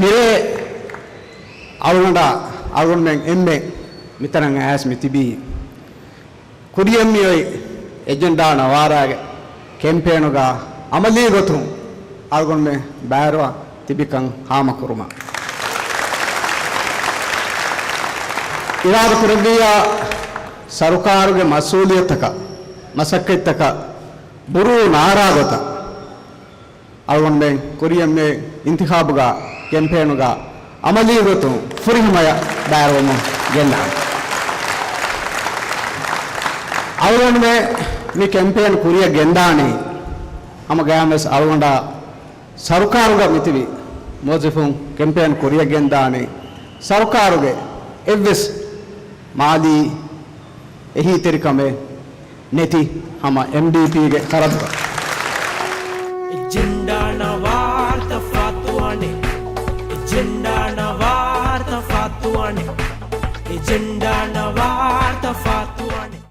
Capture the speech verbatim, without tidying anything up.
މިރޭ އަޅުގަނޑާ އަޅުގަނޑުމެން އެންމެ މިތަނަށް އައިސް މި ތިބީ ކުރިއަށް މިއޮތް އެޖެންޑާ ނަވާރާގެ ކެމްޕޭނުގަ އަމަލީ ގޮތުން އަޅުގަނޑުމެން ބައިވެރިވާ ތިބިކަން ހާމަކުރުމަށް. އިރާދަ ކުރެއްވިއްޔާ ސަރުކާރުގެ މަސްއޫލިއްޔަތަކަށް، މަސައްކަތްތަކަށް ބުރޫ ނާރާ ގޮތަށް އަޅުގަނޑުމެން ކުރިއަށް މި އިންތިޚާބުގަ ކެމްޕޭނުގަ އަމަލީ ގޮތުން ފުރިހަމަޔަށް ބައިވެރިވަމުން ގެންދާނެ. އަޅުގަނޑުމެން މި ކެމްޕޭން ކުރިއަށް ގެންދާނީ ހަމަ ގަޔާންވެސް އަޅުގަނޑާ ސަރުކާރުގަ މިތިބި މުވައްޒަފުން ކެމްޕޭން ކުރިއަށް ގެންދާނީ ސަރުކާރުގެ އެއްވެސް މާލީ އެހީތެރިކަމެއް ނެތި ހަމަ އެމްޑީޕީގެ ޚަރަދުގަ. އެޖެންޑާ ނަވާރަ ތަފާތުވާނެ، އެޖެންޑާ ނަވާރަ ތަފާތުވާނެ، އެޖެންޑާ ނަވާރަ ތަފާތުވާނެ.